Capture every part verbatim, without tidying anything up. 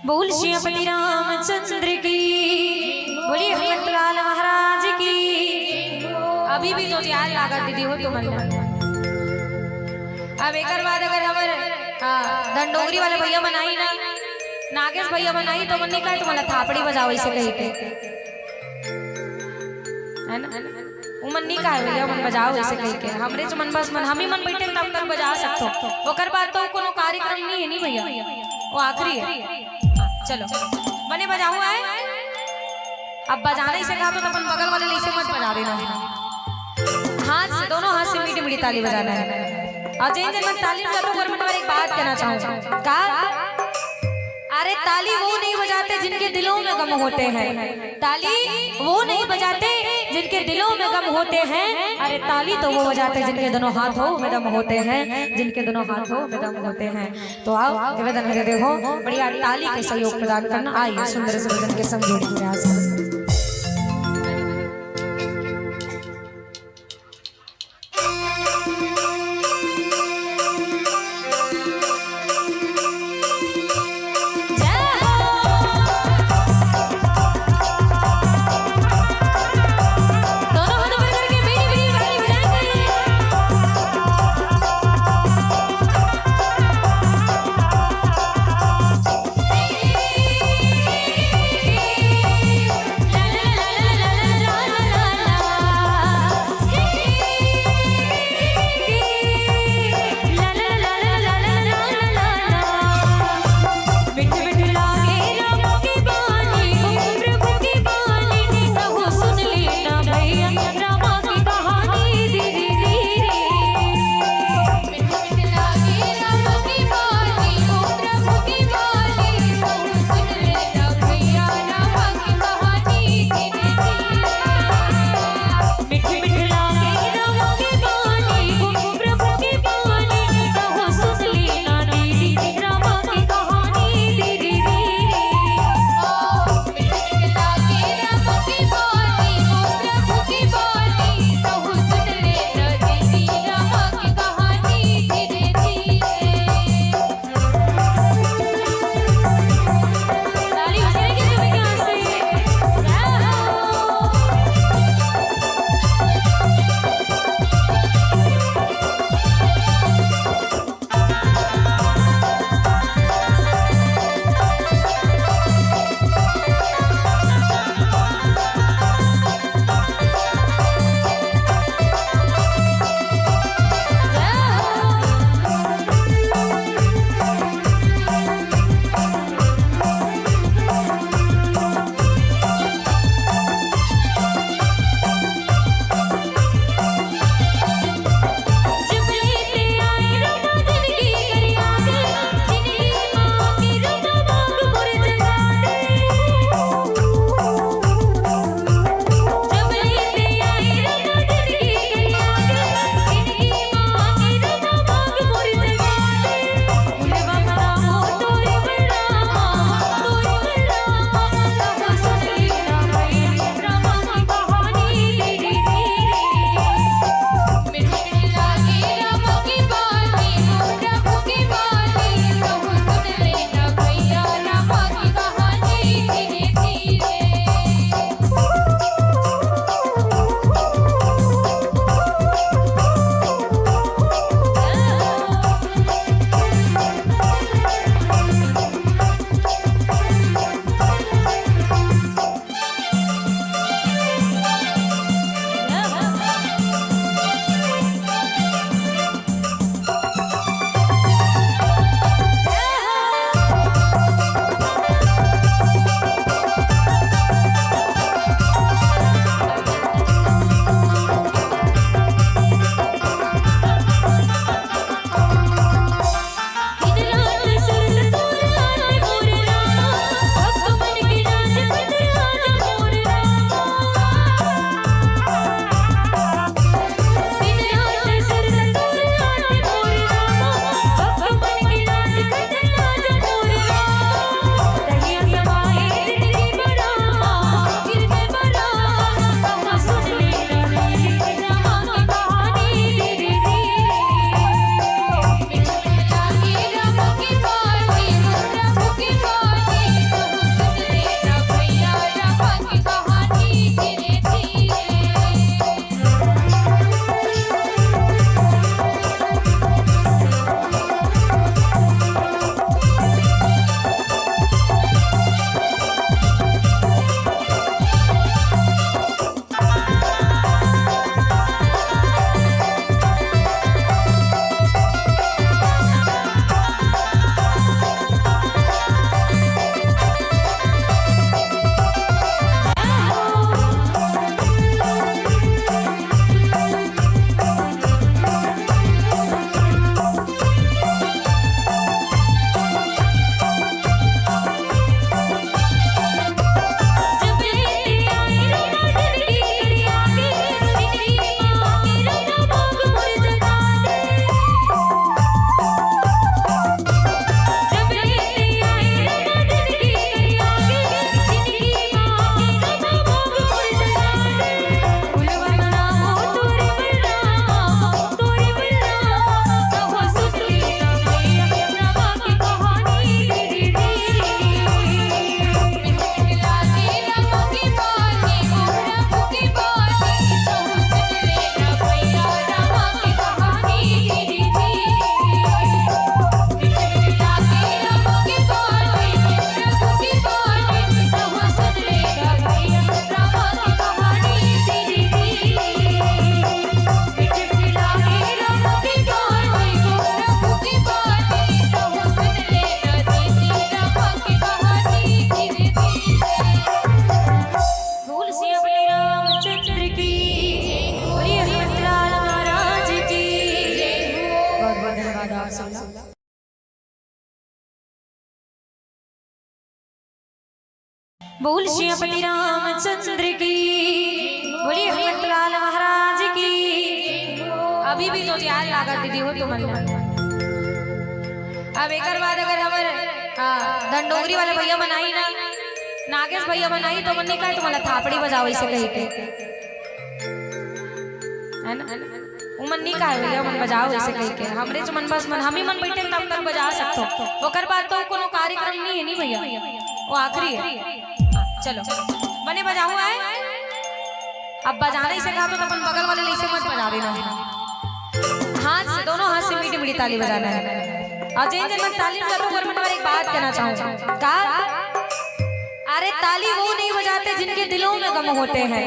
बोल सियापति रामचंद्र की, बोलिए हनुमंतलाल महाराज की। अभी भी तो याद लागत दीदी हो तुमन ला। अब एकर बाद अगर हमर, हाँ, दंडोगरी वाले भैया मन आही ना, नागेश भैया मन आही, तो मन नहीं कहे तुम्हारा थापड़ी बजाओ इसे कही के, है ना? उमन नहीं कहे भैया, मन बजाओ इसे कही के। हमरे च मन बस मन, हम ही मन बैठे तब तक बजा सकते हो। ओकर बाद तो कोनो कार्यक्रम नहीं है नहीं भैया, वो आखिरी है। हाँ, चलो, बने बजाओ आए। अब बजाना ही सिखा तो अपन बगल वाले ले से मत बजा देना। हाथ से, दोनों हाथ से मीठी मीठी ताली बजाना है। और जिन जिन मन ताली बजाते हो, पर मैं तुम्हारे एक बात कहना चाहूँ। का? अरे, ताली वो नहीं बजाते जिनके दिलों में गम होते हैं। ताली वो नहीं बजाते जिनके दिलों में गम होते हैं। अरे, ताली तो वो बजाते जिनके दोनों हाथों में दम होते हैं, जिनके दोनों हाथों में दम होते हैं। तो आओ, निवेदन है, देखो, बढ़िया ताली के सहयोग प्रदान करना। आइए, सुंदर से भजन के संग जोड़ी प्रयास करें। धन्यवाद आप सबका। बोल सियापति रामचंद्र की। बोलिए हनुमंतलाल महाराज की। अभी भी तो याद लागत दीदी हो तुमन ला। अब एकर बाद अगर हमर, आ, धनडोंगरी वाले भैया मन आही ना, नागेश भैया मन आही, तो मन नहीं कहे तुम्हारा थापड़ी बजाओ इसे कही के, है ना? उमन नहीं कहे भैया मन बजाओ इसे कही के, हमरे जो मन बस मन हम ही मन बैठे तब तक बजा सकते हो। ओकर बाद तो कोनो कार्यक्रम नहीं है नहीं भैया, वो आखिरी है। चलो, बने बजाओ आए। अब बजाना ही सीखा तो अपन बगल वाले ले से मत बजा देना। हाथ से, दोनों हाथ से मीठी मीठी ताली बजाना है। और जिन जिन मन ताली बजाते हो, उनमें एक बात कहना चाहूंगा। का? अरे, ताली वो नहीं बजाते जिनके दिलों में गम होते हैं।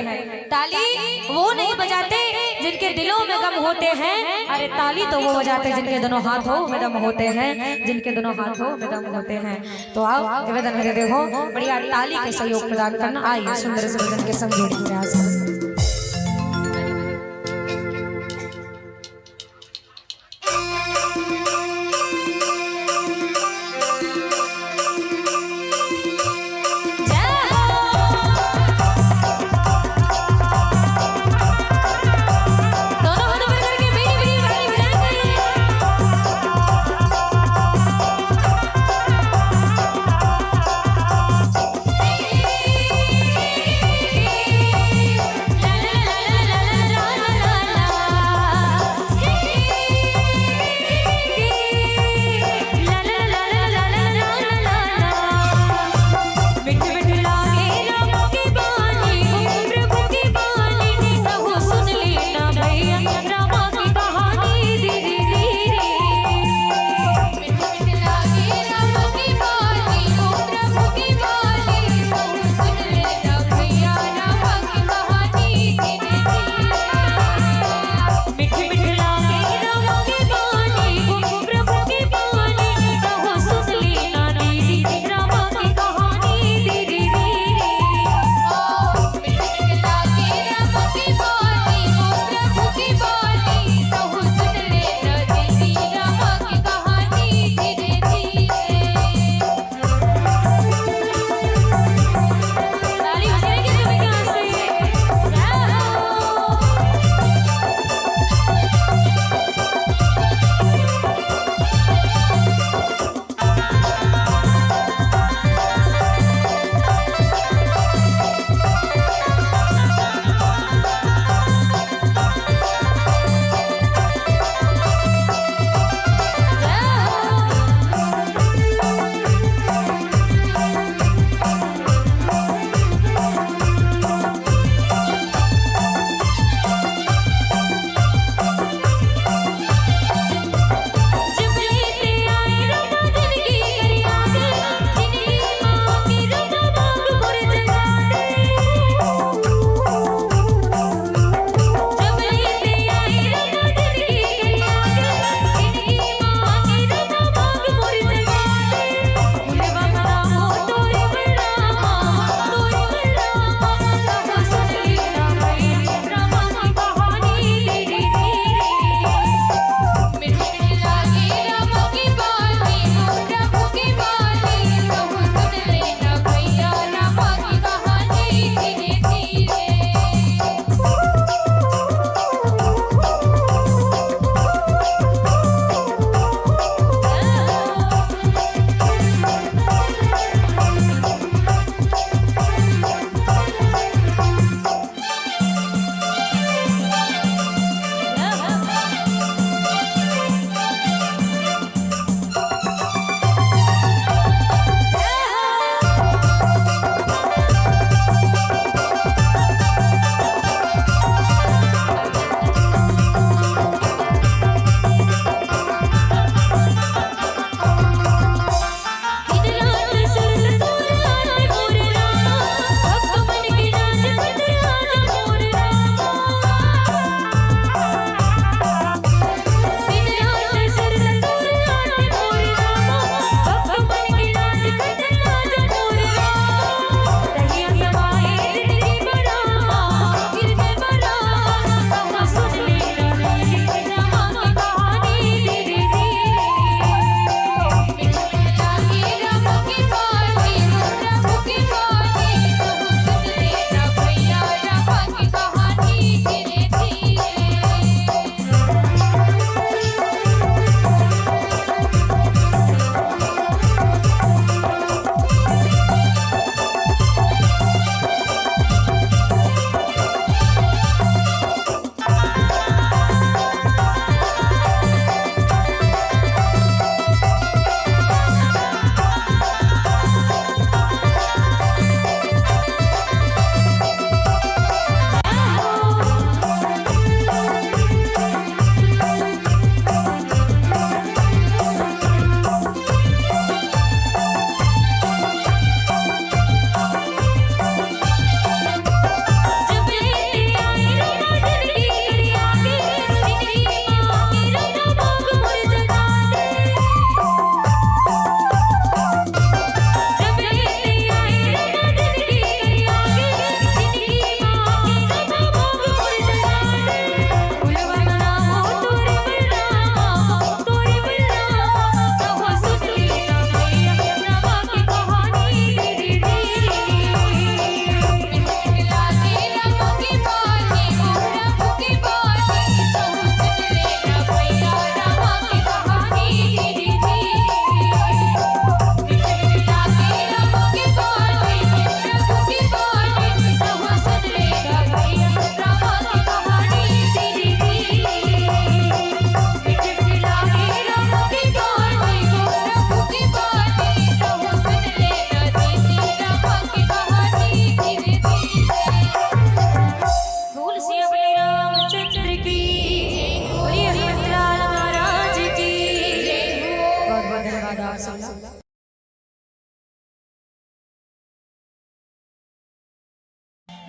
ताली वो नहीं बजाते जिनके दिलों में गम होते हैं। अरे, ताली तो वो बजाते जिनके दोनों हाथों में दम होते हैं, जिनके दोनों हाथों में दम होते हैं। तो आओ, निवेदन है देखो, बढ़िया ताली के सहयोग प्रदान करना। आइए, सुंदर से भजन के संग जोड़ी प्रयास।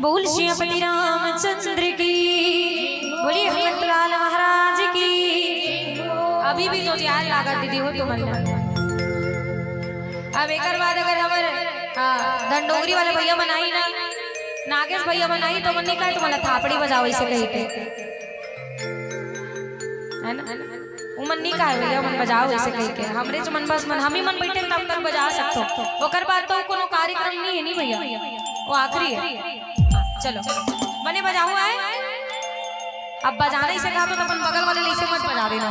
बोल सियापति रामचंद्र की, बोलिए हनुमंतलाल महाराज की। अभी भी तो यार लागत दीदी हो तुमन ला। अब एकर बाद अगर हमर, आ, दंडोगरी वाले भैया मन आही ना, नागेश भैया मन आही, तो मन नहीं कहे, तुमन ला थापड़ी बजाओ इसे कही के, है ना? उमन नहीं कहे भैया, मन बजाओ इसे कही के। हमरे जो मन बस मन, हम ही मन बैठे तब तक बजा सकते हो। ओकर बाद तो कोनो कार्यक्रम नहीं है, नहीं भैया, वो आखिरी है। चलो, बने बजाओ आए। अब बजाना ही सिखा तो अपन बगल वाले ले से मत बजा देना।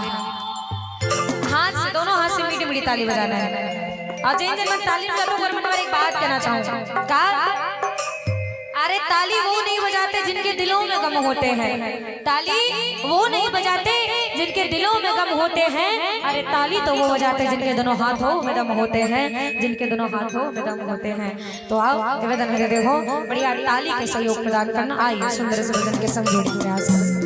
हाथ से, दोनों हाथ से मीठी मीठी ताली बजाना है। और जिन जिन मन ताली बजा तो, पर मैं एक बात कहना चाहूँ। का? अरे, ताली वो नहीं बजाते जिनके दिलों में गम होते हैं। ताली वो नहीं बजाते जिनके दिलों में गम होते हैं। अरे, ताली तो वो बजाते जिनके दोनों हाथों में दम होते हैं, जिनके दोनों हाथों में दम होते हैं। तो आओ, निवेदन है, देखो, बढ़िया ताली के सहयोग प्रदान करना। आइए, सुंदर से भजन के संग जोड़ी प्रयास करें।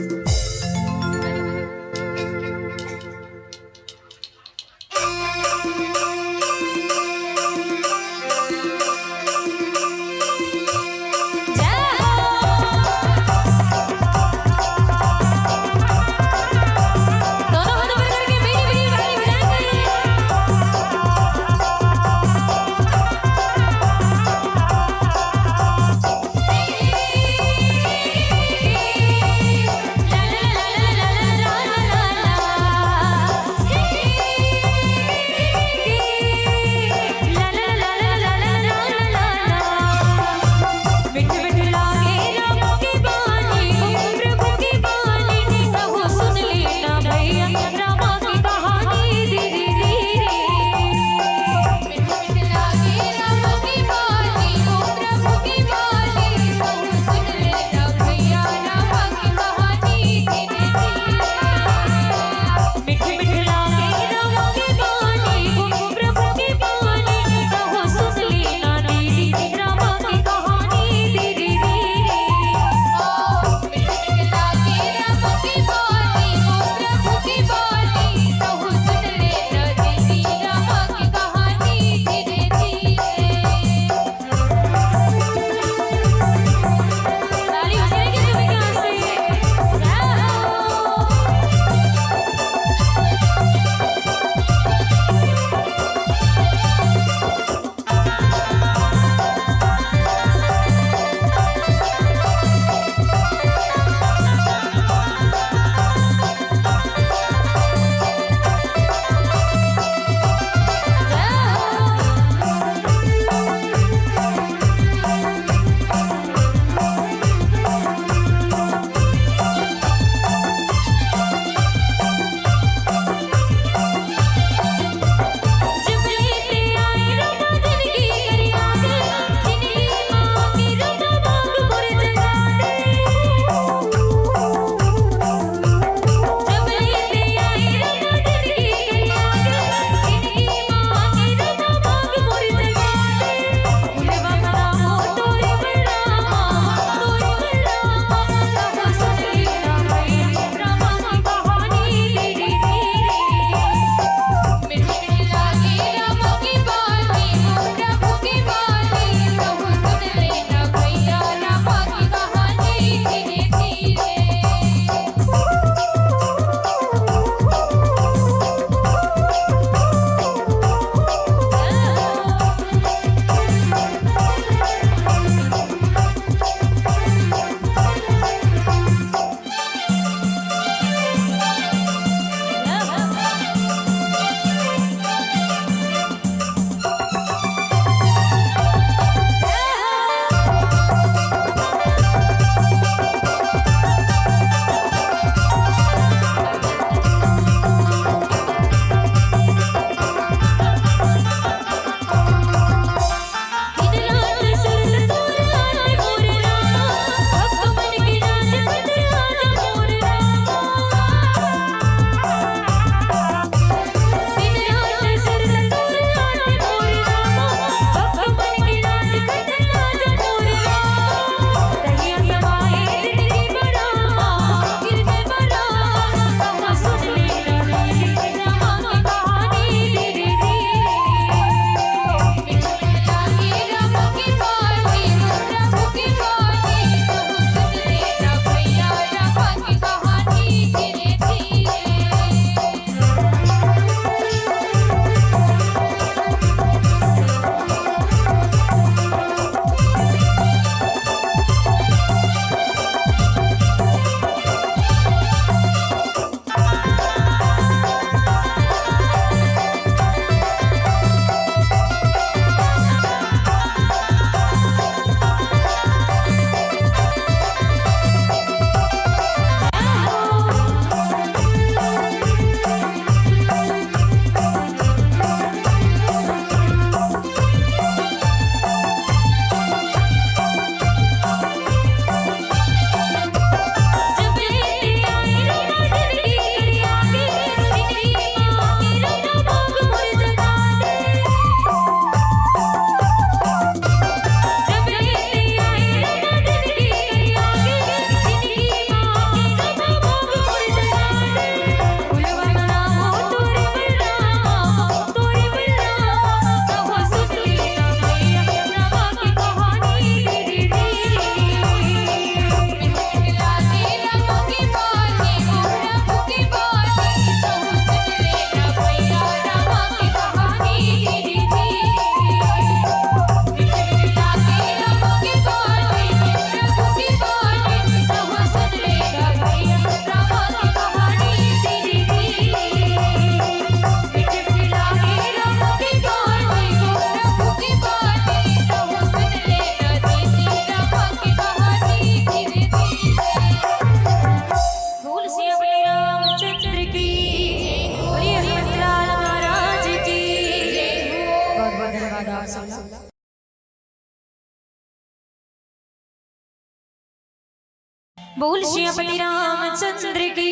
बोल सियापति रामचंद्र की,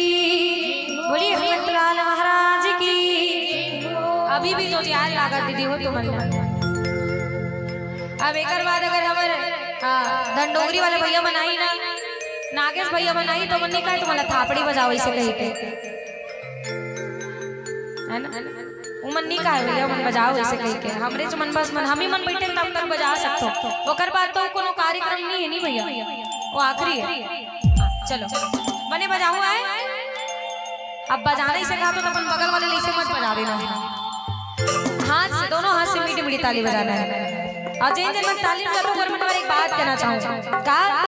बोलिए हनुमंतलाल महाराज की। अभी भी तो याद लागत दीदी हो तुमन ला। अब एकर बाद अगर हमर, हाँ, धन डोंगरी वाले भैया मन आही ना, नागेश भैया मन आही, तो मन नहीं कहे तुम्हारा थापड़ी बजाओ इसे कही के, है ना? उमन नहीं कहे भैया, मन बजाओ इसे कही के। हमरे जो मन बस मन, हम ही मन बैठे तब तक बजा सकते हो। ओकर बाद तो कोनो कार्यक्रम नहीं है, नहीं भैया, वो आखिरी है। चलो, बने बजाओ आए। अब बजाना ही सिखा तो अपन बगल वाले ले से मत बजा देना। हाथ से, दोनों हाथ से मीठी मीठी ताली बजाना है। और जिन जिन मन ताली बजाते हो, ओकर मन एक बात कहना चाहूँ। का?